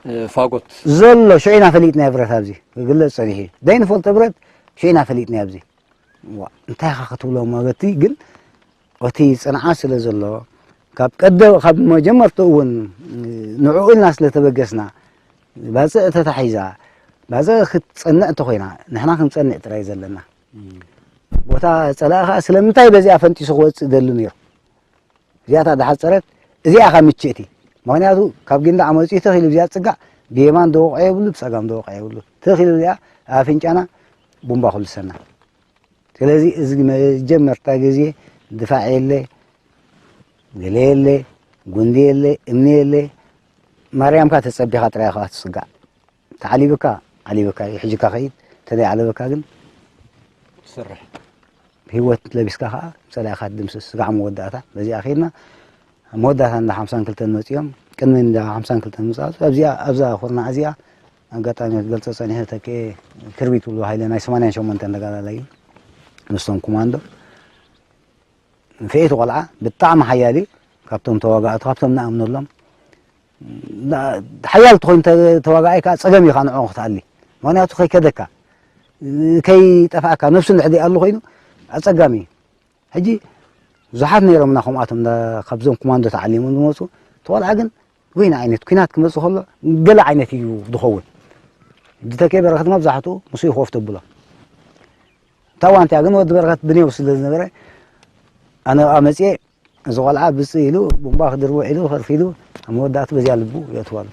እ፣ ፋጎት። ዘሎ ሽዑ ኢና ፈሊጥናዮ ብረት ኣብዚ። ክግለጽ ጸኒሑ እዩ። ዘይንፈልጦ ብረት ሽዑ ኢና ፈሊጥናዮ ኣብዚ። ዋ፣ እንታይ ኢኻ ክትብሎ ማለት ግን፣ እቲ ጽንዓት ስለ ዘሎ፣ ካብ ቀደ-፣ ካብ መጀመርትኡ እውን ንዕኡ ኢልና ስለ ተበገስና፣ ባጽዕ ተታሒዛ፣ ባጽዕ ክትጸንዕ እንተኾይና፣ ንሕና ክንጸንዕ ጥራይ ዘለና። እም። ቦታ ጸላኢ ኸኣ ስለምንታይ በዚኣ ፈንጢሱ ክወጽእ ደሊ ነይሩ? እዚኣታ ድሓጸረት፣ እዚኣ ኸኣ ምችእቲ። ምኽንያቱ፣ ካብ ጊንዳዕ መጺኡ ትኽ ኢሉ እዚኣ ጽጋዕ፣ ብየማን ደወቕዖ የብሉ፣ ብጸጋም ደወቕዖ የብሉ። ትኽ ኢሉ እዚኣ፣ ኣብ ኣፍንጫና ቡምባ ክልሰና። ስለዚ፣ እዚ መጀመርታ ግዜ ድፋዕ የለ፣ ገለ የለ፣ ጉንዲ የለ፣ እምኒ የለ፣ ማርያምካ ተጸቢኻ ጥራይ ኢኻ ትጽጋዕ። ተዓሊብካ፣ ዓሊብካ እዩ። ሕጂ እካ ከይድ፣ እንተ ዘይዓለበካ ግን ትሰርሕ። ህይወት ለቢስካ ኸኣ ጸላኢኻ ትድምስስ። ስጋዕ መወዳእታ። በዚኣ ከይድና፣ ኣብ መወዳእታ እንዳ ሓምሳን ክልተን መጺኦም፣ ቅድሚ እንዳ ሓምሳን ክልተን ምጽኣቱ፣ ኣብዚኣ፣ ኣብዛ ኩርናዕ እዚኣ፣ ኣጋጣሚ ክገልጾ ጸኒሐ፣ ተክኤ ክርቢት ብሎ ሃይለ ናይ ሰማንያን ሸሞንተን ተጋዳላይ እዩ። ምስቶም ኮማንዶ። ንፍዒቲ ቆልዓ ብጣዕሚ ሓያል እዩ። ካብቶም ተዋጋእቲ፣ ካብቶም ንኣምነሎም። ና-፣ ሓያል ትኾይኑ ተ-፣ ተዋጋኣይ ከኣ ጸገም እዩ ከኣ ንዕኡ ክትኣሊ። ምኽንያቱ ከይከደካ፣ ከይጠፍኣካ፣ ነብሱ እንድሕር ዘይኣሉ ኮይኑ ኣጸጋሚ እዩ። ሕጂ ብዙሓት ነይሮምና ከምኣቶም እንዳ-፣ ካብዞም ኮማንዶ ተዓሊሞም ዝመጹ። እቲ ቆልዓ ግን ወይኒ ዓይነት ኲናት ክመጽእ ከሎ ገለ ዓይነት እዩ ዝኸውን። ሕጂ ተኬ በረኸት መብዛሕትኡ ምስኡ እዩ ኮፍ ተብሎ። እታ እዋን እቲኣ ግን ወዲ በረኸት ብኔው ስለ ዝነበረ፣ ኣነ ኣብኣ መጽየ፣ እዚ ቆልዓ ብጽእ ኢሉ፣ ቡምባ ክድርብዕ ኢሉ፣ ከርፊ ኢሉ፣ ኣብ መወዳእቱ በዚኣ ልቡ የእትወሉ።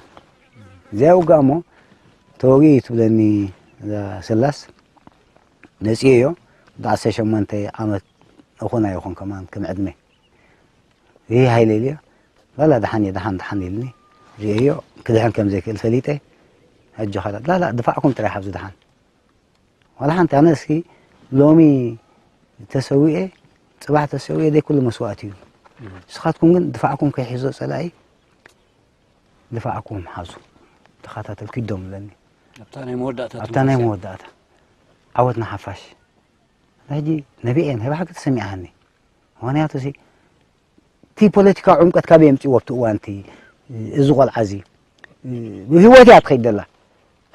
እዚኣ ይውጋእ እሞ፣ ተወጊኡ እዩ ትብለኒ እዛ ስላስ፣ መጽየዮ፣ ወዲ ዓሰርተ ሸሞንተ ዓመት እኹን ኣይኹን ከማን ከም ዕድመ። ይህ ሃይለ ኢልዮ፣ ላላ ደሓን እየ፣ ደሓን፣ ደሓን ኢልኒ። ርእየዮ፣ ክድሕን ከም ዘይክእል ፈሊጠ፣ ሕጂ ኸላ፣ ላላ፣ ድፋዕኩም ጥራይ ሓብዚ ደሓን። ዋላ ሓንቲ ኣነ እስኪ ሎሚ ተሰዊኤ፣ ጽባሕ ተሰዊኤ ደይ ኩሉ መስዋእቲ እዩ። ንስኻትኩም ግን ድፋዕኩም ከይሕዞ ጸላኢ ድፋዕኩም ሓዙ። ተኸታተል ኪዶም ብለኒ። ኣብታ ናይ መወዳእታ ኣብታ ናይ ትንፋስ እያ። መወዳእታ። ዓወት ንሓፋሽ። ሕጂ ነቢዐ ናይ ብሓቂ ተሰሚዓኒ። ምኽንያቱ ሲ እቲ ፖለቲካዊ ዕምቀት ካበይ የምጽእዎ ኣብቲ እዋን እቲ እዚ ቆልዓ እዚ? ብህይወት እያ ትኸይድ ዘላ።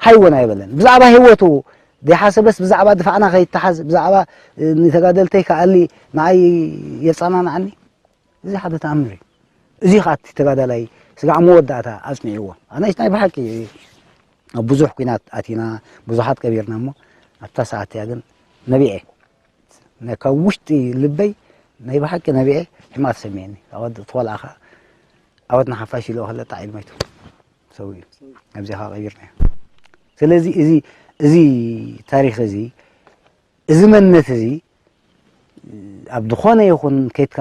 ሃይወን ኣይበለን። ብዛዕባ ህይወቱ ዘይሓሰበስ ብዛዕባ ድፋዕና ከይተሓዝ፣ ብዛዕባ ንተጋደልተይ ክኣሊ ንዓይ የጸናንዓኒ። እዚ ሓደ ተኣምር እዩ። እዚ ኸኣ እቲ ተጋዳላይ ስጋዕ መወዳእታ ኣጽኒዕዎ። ኣነስ ናይ ብሓቂ ኣብ ብዙሕ ኲናት ኣቲና፣ ብዙሓት ቀቢርና እሞ ኣብታ ሰዓት እያ ግን ነቢዐ። ናይ ካብ ውሽጢ ልበይ ናይ ብሓቂ ነቢዐ ሕማቕ ተሰሚዕኒ። ኣወድ-፣ እቲ ቆልዓ ኸኣ ዓወት ንሓፋሽ ኢልዎ ከሎ ጣዕ ኢሉ መይቱ። ሰው እዩ። ኣብዚ ኸኣ ቀቢርናዮ። ስለዚ እዚ፣ እዚ ታሪኽ እዚ፣ እዚ መንነት እዚ ኣብ ዝኾነ ይኹን ከይድካ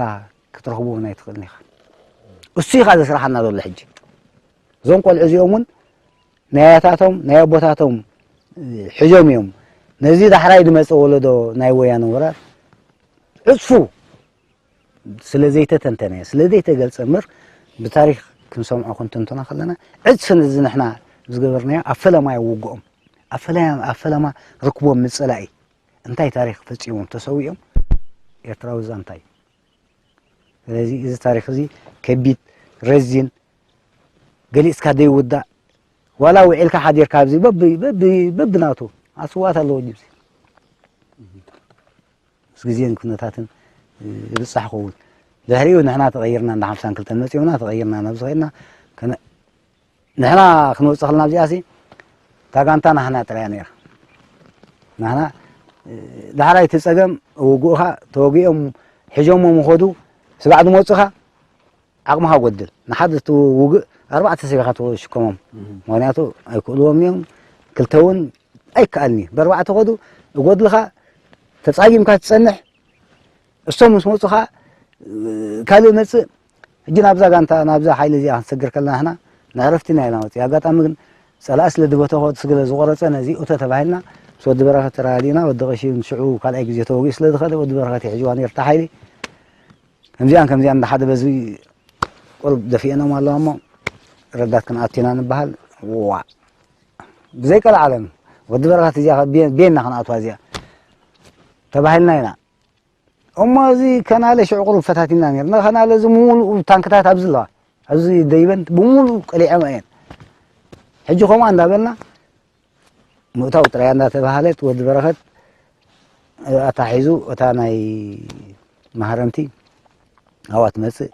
ክትረኽቦ እውን ኣይትኽእልን ኢኻ። እሱ እዩ ኸኣ ዘስርሓና ዘሎ ሕጂ። እዞም ቆልዑ እዚኦም እውን ናይ ኣያታቶም፣ ናይ ኣቦታቶም፣ እ፣ ሒዞም እዮም። ነዚ ዳሕራይ ዝመጸ ወለዶ ናይ ወያነ ወራር ዕጽፉ ስለ ዘይተተንተነ፣ ስለ ዘይተገልጸ እምበር፣ ብታሪኽ ክንሰምዖ ክንትንትኖ ከለና፣ ዕጽፊ ነዚ ንሕና ዝገበርናዮ ኣብ ፈለማ ይውግኦም። ኣብ ፈለማ፣ ኣብ ፈለማ ርክቦም ንጸላኢ። እንታይ ታሪኽ ፈጺሞም ተሰዊኦም? ኤርትራዊ ዛንታ እዩ። ስለዚ እዚ ታሪኽ እዚ ከቢድ፣ ረዚን፣ ገሊጽካ ዘይውዳእ፣ ዋላ ውዒልካ ሓዲርካ ኣብዚ በቢ፣ በቢ፣ በብናቱ ኣስዋት ኣለዎ ጅብሲ። ምስ ግዜን ኩነታትን ይብጻሕ ክኸውን። ድሕሪኡ ንሕና ተቐይርና፣ እንዳ ሓምሳን ክልተን መጺኡና፣ ተቐይርና ናብዚ ኸይድና፣ ከነ-፣ ንሕና ክንወጽእ ከለና ኣብዚኣሲ፣ እታ ጋንታ ናህና ጥራይ እያ ነይራ። ናህና፣ እ፣ ዳሕራይ እቲ ጸገም ውግእኻ ተወጊኦም ሒዞሞ ምኸዱ፣ ስጋዕ ዝመጹኻ ዓቕምኻ ጎድል። ንሓደ እቲ ውግእ ኣርባዕተ ሰብ ኢኻ ትሽከሞም። እህ። ምኽንያቱ ኣይክእልዎም እዮም። ክልተ እውን ኣይከኣልን እዩ። ብኣርባዕተ ኸዱ እጎድልኻ፣ ተጻጊምካ ትጸንሕ። እሶም ምስ መጹኻ፣ ካልእ መጽእ። ሕጂ ናብዛ ጋንታ፣ ናብዛ ሓይሊ እዚኣ ክንሰግር ከለና ንሕና ንዕረፍቲ ኢና ኢልና ወጺእ። ኣጋጣሚ ግን ጸላኢ ስለ ድበተኾ፣ ስለ ዝቆረጸ፣ ነዚ እቶ ተባሂልና ምስ ወዲ በረኸት ተረዳዲእና፣ ወዲ ቀሺ ሽዑ ካልኣይ ግዜ ተወጊኡ ስለ ዝኸደ፣ ወዲ በረኸት ይሕዝዋ ነይሩ እታ ሓይሊ። ከምዚኣን ከምዚኣን እንዳ ሓደ በዚ ቁሩብ ደፊአኖም ኣለዋ እሞ፣ ረዳት ክንኣቱ ኢና ንበሃል። ዋእ! ብዘይቀልዓለም ወዲ በረኸት እዚኣ ቤ- ቤና ክንኣትዋ እዚኣ ተባሂልና ኢና። እሞ እዚ ከናለ ሽዑ ቁሩብ ፈታቲና ነርና። ከናለ እዚ ምሉእ ታንክታት ኣብዚ ኣለዋ። ኣብዚ ደይበን ብምሉእ ቀሊዐማ እየን። ሕጂ ከምኡ እንዳበልና ምእታው ጥራይ እንዳተባሃለት ወዲ በረኸት ኣታሒዙ እታ ናይ ማህረምቲ ኣብኣ ትመጽእ።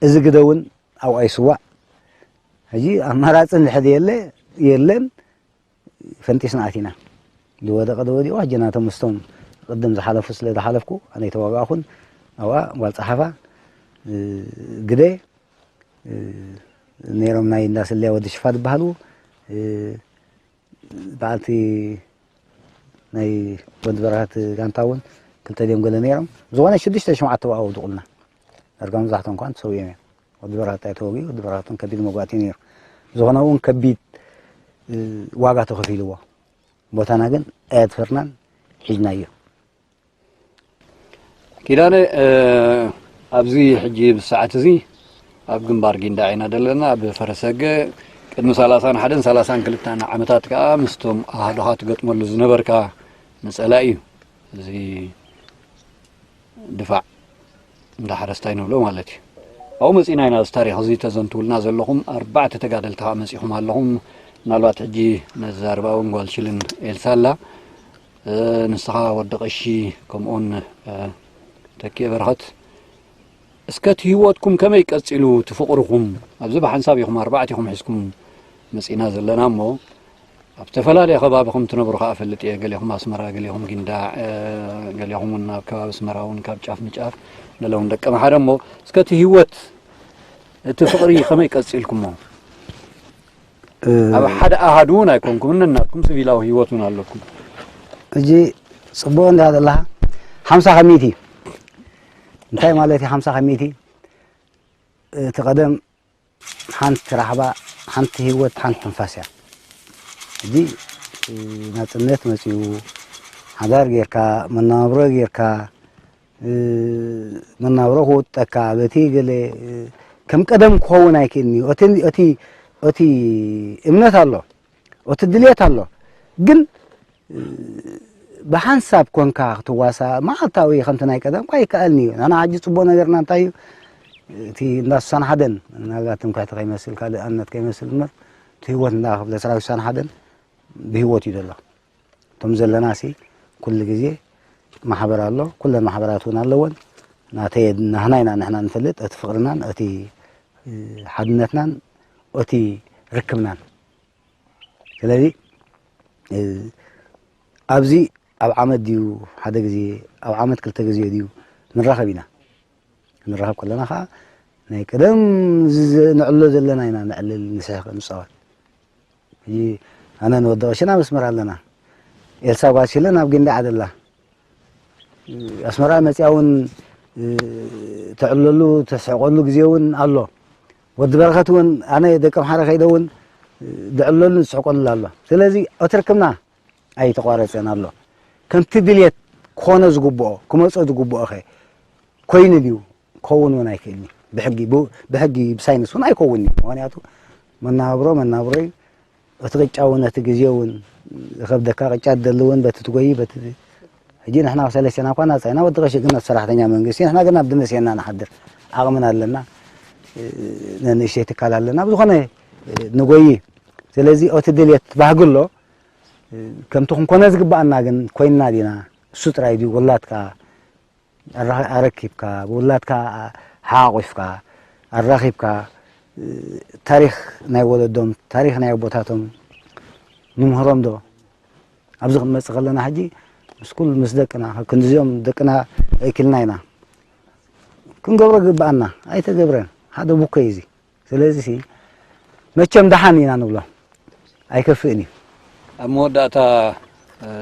እዚ ግደ እውን ኣብኣ ይስዋእ። ሕጂ ኣማራጺ እንድሕር የለ የለን ፈንጢስና ኣቲና። ዝወደቐ ዝወዲቑ ኣጀናቶም ምስቶም ቅድም ዝሓለፉ ስለ ዝሓለፍኩ ኣነ ኣይተዋጋእኹን። ኣብኣ ጓል ጸሓፋ ግደ ነይሮም ናይ እንዳስልያ ወዲ ሽፋ ዝበሃሉ በዓልቲ ናይ ወዲ በረኸት ጋንታ እውን ክልተ ድዮም ገለ ነይሮም። ዝኾነ ሽዱሽተ ሸውዓተ ኣብኡ ድቑልና ዳርጋ መብዛሕቶም እንኳን ተሰዊኦም እዮም። ወዲ በረኸት ኣይተወግኡ ወዲ በረኸትን ከቢድ መጓእቲ ነይሩ። ዝኾነ እውን ከቢድ ዋጋ ተኸፊልዎ። ቦታና ግን ኣየድፈርናን ሒዝናዮ። ኪዳነ ኣብዚ ሕጂ ብሰዓት እዚ ኣብ ግንባር ጊንዳዕ ኢና ዘለና ኣብ ፈረሰገ ቅድሚ ሰላሳን ሓደን ሰላሳን ክልተን ዓመታት ከዓ ምስቶም ኣሃዱኻ ትገጥመሉ ዝነበርካ ንፀላኢ እዩ እዚ ድፋዕ እንዳ ሓረስታይ ንብሎ ማለት እዩ ኣብኡ መፂና ኢና እዚ ታሪክ እዚ ተዘንትውልና ዘለኹም ኣርባዕተ ተጋደልቲ ከዓ መፂኹም ኣለኹም ምናልባት ሕጂ ነዛርባ እውን ጓል ሽልን ኤልሳ ኣላ ንስኻ ወዲ ቀሺ ከምኡውን ተኪኤ በረኸት እስከ እቲ ህይወትኩም ከመይ ቀጺሉ እቲ ፍቕርኹም ኣብዚ ብሓንሳብ ኢኹም ኣርባዕቲኹም ሒዝኩም መጺና ዘለና እሞ ኣብ ዝተፈላለየ ከባቢ ከም ትነብሩ ከዓ እፈልጥ እየ ገሊኹም ኣስመራ ገሊኹም ጊንዳዕ ገሊኹም እውን ኣብ ከባቢ ኣስመራ እውን ካብ ጫፍ ንጫፍ ገለ እውን ደቂ ምሓረ እሞ እስከ እቲ ህይወት እቲ ፍቕሪ ከመይ ቀጺልኩሞ ኣብ ሓደ ኣሃዱ እውን ኣይኮንኩምን ነናትኩም ስቪላዊ ህይወት እውን ኣለኩም። ሕጂ ፅቡቕ እንዳ ዘለኻ ሓምሳ ከሚቲ እንታይ ማለት እዩ? ሓምሳ ከሚቲ እቲ ቀደም ሓንቲ ራሕባ ሓንቲ ህይወት ሓንቲ ትንፋስ እያ። ሕጂ ናፅነት መፅዩ ሓዳር ጌርካ መነባብሮ ጌርካ መናብሮ ክውጠካ በቲ ገለ ከም ቀደም ክኸውን ኣይክእልን እዩ። እቲ እቲ እቲ እምነት ኣሎ፣ እቲ ድልየት ኣሎ፣ ግን ብሓንሳብ ኮንካ ክትዋሳእ መዓልታዊ ከምቲ ናይ ቀደም እኳ ኣይከኣልን እዩ። ናና ሕጂ ፅቡቕ ነገርና እንታይ እዩ? እቲ እንዳ ስሳን ሓደን ምናልባት ትምክሕቲ ከይመስል ካልእ ኣነት ከይመስል እምበር እቲ ህይወት እንዳ ክፍለ ሰራዊት ስሳን ሓደን ብህይወት እዩ ዘሎ። እቶም ዘለና ሲ ኩሉ ግዜ ማሕበር ኣሎ፣ ኩለን ማሕበራት እውን ኣለወን። ናተይ ናህና ኢና ንሕና ንፈልጥ እቲ ፍቅርናን እቲ ሓድነትናን እቲ ርክብናን። ስለዚ ኣብዚ ኣብ ዓመት ድዩ ሓደ ግዜ ኣብ ዓመት ክልተ ግዜ ድዩ ንራኸብ ኢና። ክንራኸብ ከለና ከዓ ናይ ቀደም ንዕሎ ዘለና ኢና ነዕልል ንስሕቅ ንፃወት። ሕጂ ኣነ ንወዲ ቀሽን ኣብ ኣስመራ ኣለና። ኤልሳ ጓል ሽለን ኣብ ጊንዳዕ ኣላ። ኣስመራ መፅያ እውን ተዕልለሉ ተስሕቀሉ ግዜ እውን ኣሎ። ወዲ በረኸት እውን ኣነ ደቂ ኣምሓራ ከይደ እውን ዝዕልለሉ ዝስሕቀሉ ኣሎ። ስለዚ እቲ ርክብና ኣይተቋረፀን ኣሎ። ከምቲ ድልየት ክኾኖ ዝግብኦ ክመፆ ዝግብኦ ኸ ኮይኑ ድዩ? ክኸውን እውን ኣይክእልን እዩ። ብሕጊ ብ- ብሕጊ ብሳይንስ እውን ኣይከውንን እዩ። ምክንያቱ መናብሮ መናብሮ እዩ። እቲ ቅጫ እውን እቲ ግዜ እውን ዝኸብደካ ቅጫ ትደሊ እውን በቲ ትጎይ በቲ ሕጂ ንሕና ሰለስቴና እኳ ናፃ ኢና። ወዲ ቀሺ ግን ሰራሕተኛ መንግስቲ ንሕና ግን ኣብ ድመስ ኢና ንሓድር። ዓቕምን ኣለና። ነንእሽተይ ትካል ኣለና። ብዝኾነ ንጎይ። ስለዚ እቲ ድልየት ባህጊ ኣሎ። ከምቲ ክንኮነ ዝግባኣና ግን ኮይንና ዲና? እሱ ጥራይ ድዩ ውላድካ ኣረኪብካ ብውላድካ ሓቋቒፍካ ኣራኺብካ ታሪኽ ናይ ወለዶም ታሪኽ ናይ ኣቦታቶም ንምህሮም ዶ? ኣብዚ ክንመፅእ ከለና ሕጂ ምስ ኩሉ ምስ ደቅና ክንዲዚኦም ደቅና ኣእኪልና ኢና ክንገብሮ ግባኣና ኣይተገብረን ሓደ ቡኮ እዩ እዚ ስለዚ ሲ መቸም ደሓን ኢና ንብሎ ኣይከፍእን እዩ። ኣብ መወዳእታ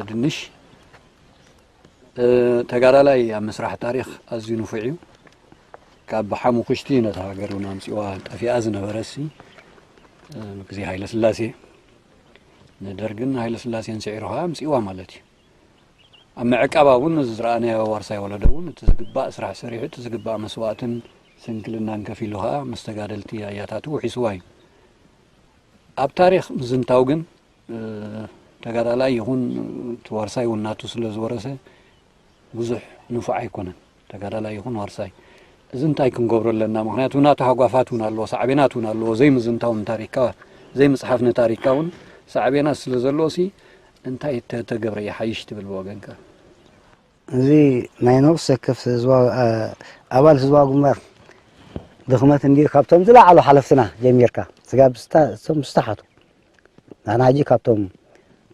ድንሽ ተጋዳላይ ኣብ ምስራሕ ታሪኽ ኣዝዩ ንፉዕ እዩ። ካብ ሓሙኽሽቲ ነታ ሃገር እውን ኣምፅዋ ጠፊኣ ዝነበረ ሲ ግዜ ሃይለስላሴ ንደርግን ሃይለስላሴን ስዒሩ ከዓ ኣምፅዋ ማለት እዩ። ኣብ ምዕቃባ እውን እዚ ዝረኣናዮ ዋርሳይ ወለዶ እውን እቲ ዝግባእ ስራሕ ሰሪሑ እቲ ዝግባእ መስዋእትን ስንክልናን ከፊሉ ከዓ ምስ ተጋደልቲ ኣያታቱ ውሒስዋ እዩ። ኣብ ታሪኽ ምዝንታው ግን ተጋዳላይ ይኹን እቲ ዋርሳይ እውን ናቱ ስለ ዝወረሰ ብዙሕ ንፉዕ ኣይኮነን። ተጋዳላይ ይኹን ዋርሳይ፣ እዚ እንታይ ክንገብሮ ኣለና? ምኽንያቱ ናቱ ሃጓፋት እውን ኣለዎ፣ ሳዕቤናት እውን ኣለዎ። ዘይምዝንታው ንታሪካ ዘይምፅሓፍ ንታሪካ እውን ሳዕቤናት ስለ ዘለዎ ሲ እንታይ ተተገብረ ይሓይሽ ትብል ብወገንካ? እዚ ናይ ነብሲ ወከፍ ህዝባዊ ኣባል ህዝባዊ ግንባር ድኽመት እንዲ ካብቶም ዝለዓሉ ሓለፍትና ጀሚርካ ስጋብ እቶም ዝተሓቱ ንሕና ሕጂ ካብቶም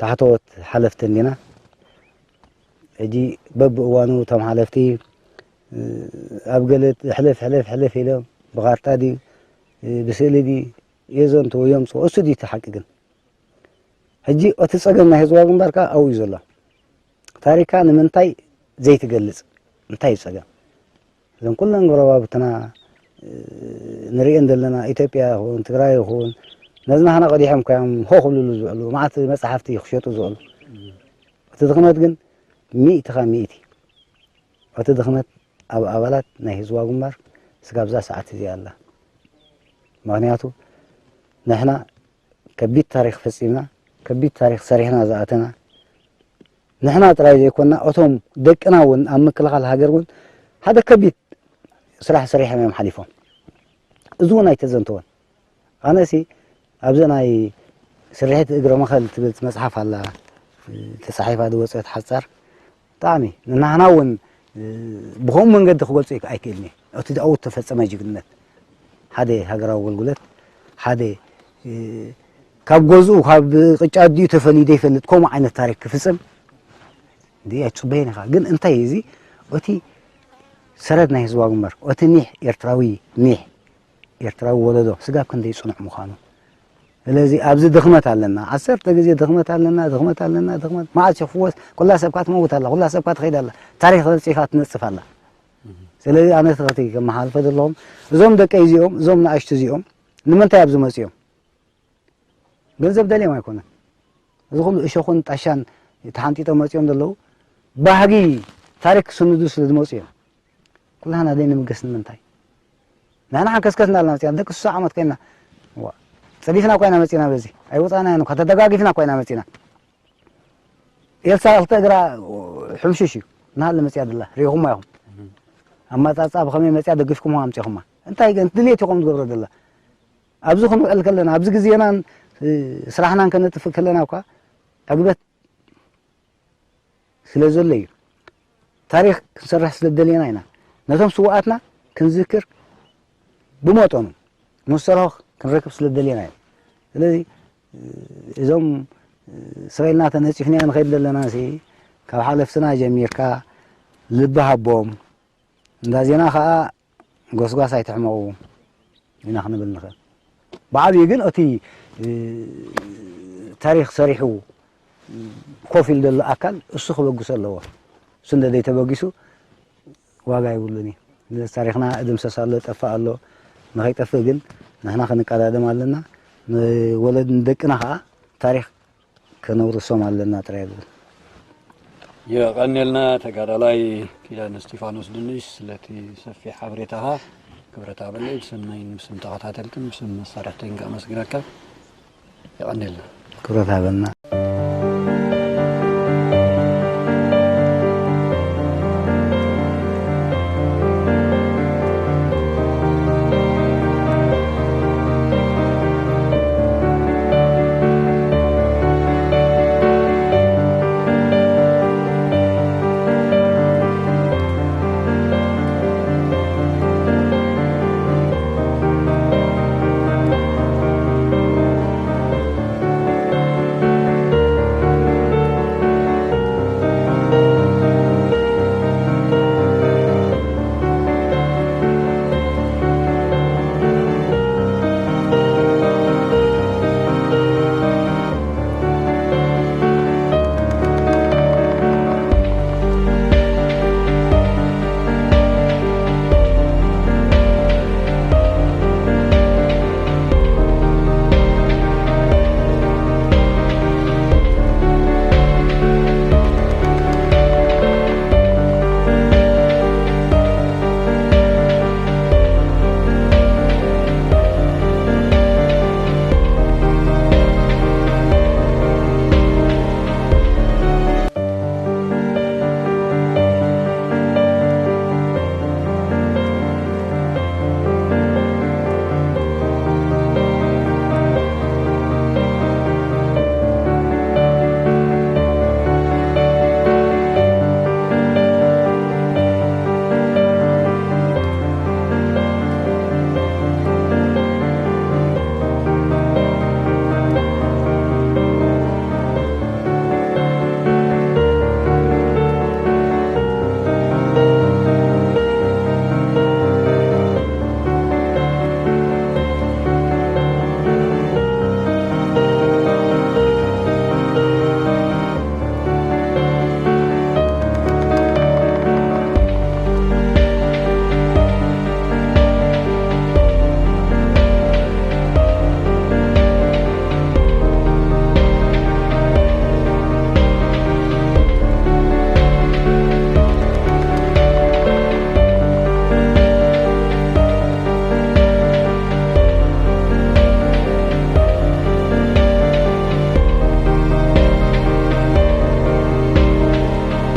ታሕተዎት ሓለፍቲ እንዲና። ሕጂ በብእዋኑ እቶም ሓለፍቲ ኣብ ገለ ሕልፍ ሕልፍ ሕልፍ ኢሎም ብካርታ ድዩ ብስእሊ ድዩ የዘንትዉ የምፅኡ። እሱ ድዩ እቲ ሓቂ ግን ሕጂ እቲ ፀገም ናይ ህዝባዊ ግንባር ከዓ ኣብኡ እዩ ዘሎ። ታሪካ ንምንታይ ዘይትገልፅ? እንታይ እዩ ፀገም? እዞም ኩለን ጎረባብትና ንሪኤን ዘለና ኢትዮጵያ ይኹን ትግራይ ይኹን ነዝናህና ቀዲሖም ኮዮም ሆ ክብልሉ ዝውዕሉ መዓት መፅሓፍቲ ክሸጡ ዝውዕሉ። እቲ ድኽመት ግን ሚእቲ ካብ ሚእቲ እቲ ድኽመት ኣብ ኣባላት ናይ ህዝባዊ ግንባር ስጋብ እዛ ሰዓት እዚኣ ኣላ። ምኽንያቱ ንሕና ከቢድ ታሪኽ ፈፂምና፣ ከቢድ ታሪኽ ሰሪሕና ዝኣተና ንሕና ጥራይ ዘይኮና እቶም ደቅና እውን ኣብ ምክልኻል ሃገር እውን ሓደ ከቢድ ስራሕ ሰሪሖም እዮም ሓሊፎም። እዚ እውን ኣይተዘንተወን። ኣነሲ ኣብዚ ናይ ስርሒት እግረ መኸል ትብል መፅሓፍ ኣላ ተፃሒፋ ዝወፀት ሓፃር ብጣዕሚ ንናህና እውን ብኸምኡ መንገዲ ክገልፁ ኣይክእልን እየ። እቲ ኣብኡ ተፈፀመ ጅግንነት ሓደ ሃገራዊ ኣገልግሎት ሓደ ካብ ገዝኡ ካብ ቅጫ ኣዲኡ ተፈልዩ ዘይፈልጥ ከምኡ ዓይነት ታሪክ ክፍፅም እንዲ ኣይትፅበየን ኢኻ። ግን እንታይ እዚ እቲ ሰረት ናይ ህዝባዊ ግንባር እቲ ኒሕ ኤርትራዊ ኒሕ ኤርትራዊ ወለዶ ስጋብ ክንደይ ፅኑዕ ምዃኑ ስለዚ ኣብዚ ድኽመት ኣለና። ዓሰርተ ግዜ ድኽመት ኣለና፣ ድኽመት ኣለና፣ ድኽመት መዓስ ይኽወስ? ኩላ ሰብካ ትመውት ኣላ፣ ኩላ ሰብካ ትኸይድ ኣላ፣ ታሪኽ ተፅሒፋ ትነፅፍ ኣላ። ስለዚ ኣነ ትኽቲ ከመሓልፈ ዘለኹም እዞም ደቀ እዚኦም እዞም ንኣሽቱ እዚኦም ንምንታይ ኣብዚ መፅኦም? ገንዘብ ደልዮም ኣይኮነን። እዚ ኩሉ እሾኽን ጣሻን ተሓንጢጦም መፅኦም ዘለዉ ባህጊ ታሪክ ክስንዱ ስለ ዝመፁ እዮም። ኩላህና ደይ ንምገስ ንምንታይ? ንሕና ሓንከስከስ እንዳልና መፂና ደቂ ስሳ ዓመት ኮይና ዋ፣ ፀዲፍና ኮይና መፂና በዚ ኣይወፃና ያን እኳ ተደጋጊፍና ኮይና መፂና። ኤልሳ ክልተ እግራ ሕምሽሽ እዩ እናሃለ መፂያ ደላ ሪኢኹማ ኢኹም። ኣመፃፃ ብኸመይ መፂያ ደጊፍኩም ኣምፂኹማ እንታይ ግን ድሌት ኢኹም ትገብሮ ደላ ኣብዚ ክንውዕል ከለና ኣብዚ ግዜናን ስራሕናን ከነጥፍእ ከለና እኳ ዕግበት ስለ ዘሎ እዩ። ታሪኽ ክንሰርሕ ስለ ደለና ኢና ነቶም ስውኣትና ክንዝክር ብመጠኑ ምስ ሰርሖ ክንረክብ ስለ ደለና ኢና። ስለዚ እዞም ስረልና ተነፂፍና ንኸይድ ዘለና ሲ ካብ ሓለፍትና ጀሚርካ ልቢ ሃቦም እንዳ ዜና ከዓ ጎስጓስ ኣይትሕመቑ ኢና ክንብል ንኽእል። ብዓብዩ ግን እቲ ታሪኽ ሰሪሑ ኮፍ ኢሉ ዘሎ ኣካል እሱ ክበግሶ ኣለዎ። እሱ እንደ ዘይተበጊሱ ዋጋ ይብሉን እዩ። ታሪኽና እድምሰስ ኣሎ ጠፍእ ኣሎ ንኸይጠፍእ ግን ንሕና ክንቀዳደም ኣለና። ንወለድ ንደቅና ከዓ ታሪኽ ከነውርሶም ኣለና ጥራይ ዝብል። የቐኔልና ተጋዳላይ ኪዳነ እስጢፋኖስ ድንሽ ስለቲ ሰፊሕ ሓበሬታኻ ክብረት ኣበለይ ብስመይን ብስም ተኸታተልትን ብስም መሳርሕተይን ከመስግነካ። የቐኔልና። ክብረት ኣበልና።